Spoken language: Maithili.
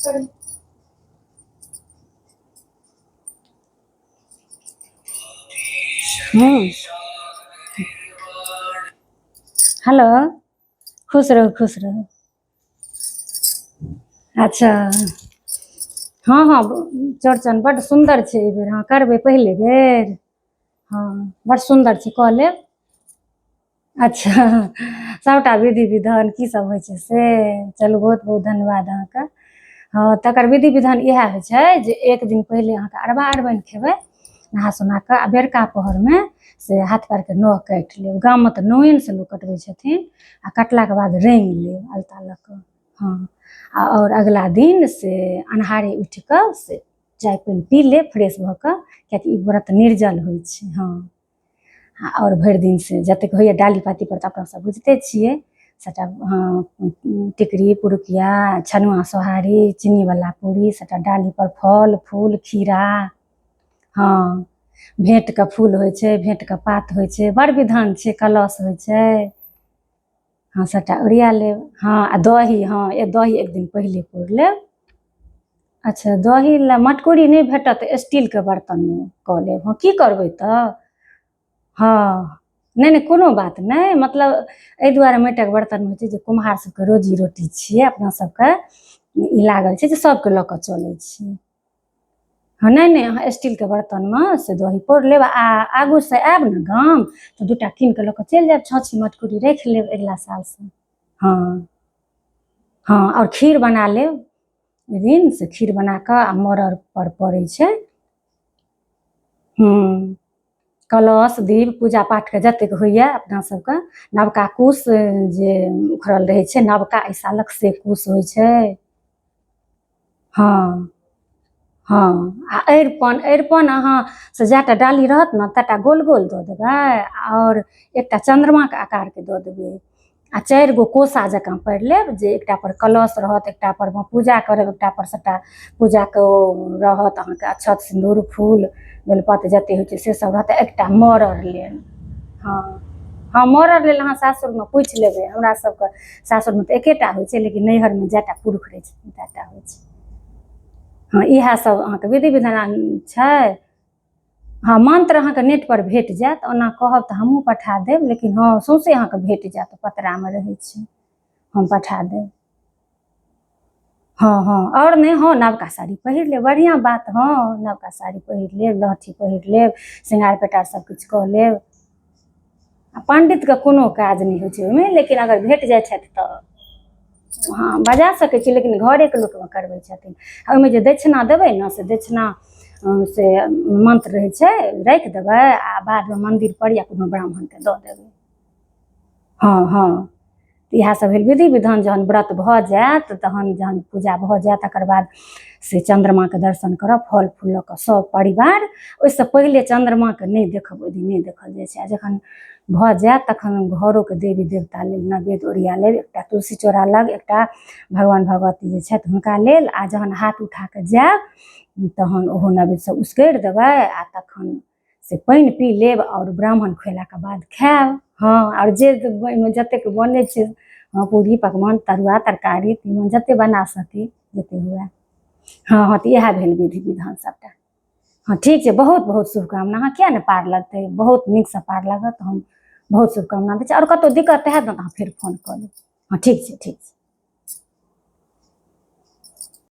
हूँ हेलो, खुश रहू, खुश रहू। अच्छा, हँ हँ, चौड़चन बड्ड सुन्दर छै एहि बेर। हँ, करबै पहिले बेर। हँ, बड्ड सुन्दर छै, कऽ लेब। अच्छा, सभटा विधि विधान की सब होइ छै से। चलू, बहुत बहुत धन्यवाद अहाँके। हँ, तकर विधि विधान इएह होइ छै जे एक दिन पहिले अहाँके अरबा अरबाइन खेबै नहा सोना कऽ, आ बेरका पहरमे से हाथ पाएरके नह काटि लेब। गाममे तऽ नौएनसँ लोक कटबै छथिन। आ कटलाके बाद रङ्गि लेब अलता लऽ कऽ। हँ, आ आओर अगिला दिन से अन्हारे उठि कऽ से चाय पानि पी लेब फ्रेश भऽ कऽ, कियाकि ई व्रत निर्जल होइ छै। हँ, आओर भरि दिन से जतेक होइए डाली पाती पर तऽ अपना सब बुझिते छियै सबटा। हँ, टिकरी, पुरुकिया, छनुआ, सोहारी, चीनीवला पूरी, सबटा डाली पर फल फूल, खीरा। हँ, भेँटके फूल होइ छै, भेँटके पात होइ छै, बड़ विधान छै, कलश होइ छै। हँ, सबटा ओरिया लेब। हँ, आ दही, हँ, दही एक दिन पहिले पौर लेब। अच्छा, दही लए मटकुरी नहि भेटत तऽ स्टीलके बर्तनमे कऽ लेब। हँ, की करबै तऽ। हँ, नहि नहि, कोनो बात नहि। मतलब एहि दुआरे माटिक बर्तनमे होइ छै जे कुम्हार सबके रोजी रोटी छियै। अपना सबके ई लागल छै जे सबके लऽ कऽ चलै छै। हँ, नहि नहि, अहाँ स्टीलके बर्तनमे से दही पौर लेब, आ आगूसँ आयब ने गाम तऽ 2 टा कीन कऽ लऽ कऽ चलि जायब, छाँछी मटकुरी राखि लेब अगिला सालसँ। हँ हँ, आओर खीर बना लेब ओहि दिन से खीर बना कऽ आ मड़ड़ पर पड़ै छै। हूँ, कलश, दीप, पूजा पाठके जतेक होइए अपना सबके, नवका कुश जे उखड़ल रहै छै नवका एहि सालक, से कुश होइ छै। हँ हँ, आ अरिपन, अरिपन अहाँ से जएटा डाली रहत ने तएटा गोल गोल दऽ देबै, आओर एकटा चन्द्रमाके आकारके दऽ देबै, आ 4 गो कोसा जकाँ पारि लेब जे एकटा पर कलश रहत, एकटा पर मे पूजा करब, एकटा पर सभटा पूजाके ओ रहत अहाँके अक्षत, सिन्दूर, फूल, बेलपत्र जतेक होइ छै से सब रहत, एकटा मड़ड़ लेल। हँ हँ, मड़ड़ लेल अहाँ सासुरमे पूछि लेबै। हमरा सबके सासुरमे तऽ एकेटा होइ छै, लेकिन नैहरमे जएटा पुरुष रहै छथिन तएटा होइ छै। हँ, इएह सब अहाँके विधि विधान छै। हँ, मन्त्र अहाँके नेटपर भेट जायत। ओना कहब तऽ हमहूँ पठा देब, लेकिन हँ, सौँसे अहाँके भेट जायत, पतरामे रहै छै, हम पठा देब। हँ हँ, आओर नहि, हँ, नवका साड़ी पहिर लेब, बढ़िआँ बात। हँ, नवका साड़ी पहिर लेब, लहठी पहिर लेब, श्रृंगार पेटार सबकिछु कऽ लेब। आ पण्डितके कोनो काज नहि होइ छै ओहिमे, लेकिन अगर भेट जाइ छथि तऽ हँ, बजा सकै छी, लेकिन घरेके लोकमे करबै छथिन। आ ओहिमे जे दक्षिणा देबै ने, से दक्षिणा से मन्त्र रहै छै, राखि देबै आ बादमे मन्दिरपर या कोनो ब्राह्मणके दऽ देबै। हँ हँ, तऽ इएह सब भेल विधि विधान। जहन व्रत भऽ जायत, तहन जहन पूजा भऽ जायत, तकर बाद से चन्द्रमाके दर्शन करब फल फूल लऽ कऽ सब परिवार। ओहिसँ पहिले चन्द्रमाके नहि देखब, ओहि दिन नहि देखल जाइ छै। आ जखन भऽ जायत तखन घरोके देवी देवता लेल नैवेद्य ओरिया लेब, एकटा तुलसी चौरा लग, एकटा भगवान भगवती जे छथि हुनका लेल। आ जहन हाथ उठा कऽ जायब तहन ओहो नैवेद्य सब उसकरि देबै, आ तखन से पानि पी लेब आओर ब्राह्मण खुएलाके बाद खायब। हँ, आओर जे ओहिमे जतेक बनै छै, हँ, पूरी, पकवान, तरुआ, तरकारी, तीमन जतेक बना सकी, जतेक हुए। हँ हँ, तऽ इएह भेल विधि विधान सभटा। हँ, ठीक छै, बहुत बहुत शुभकामना। अहाँ किया नहि पार लगतै, बहुत नीकसँ पार लागत। हम बहुत शुभकामना दै छी। आओर कतहु दिक्कत हैत ने तऽ अहाँ फेर फोन कऽ लेब। हँ, ठीक छै, ठीक छै।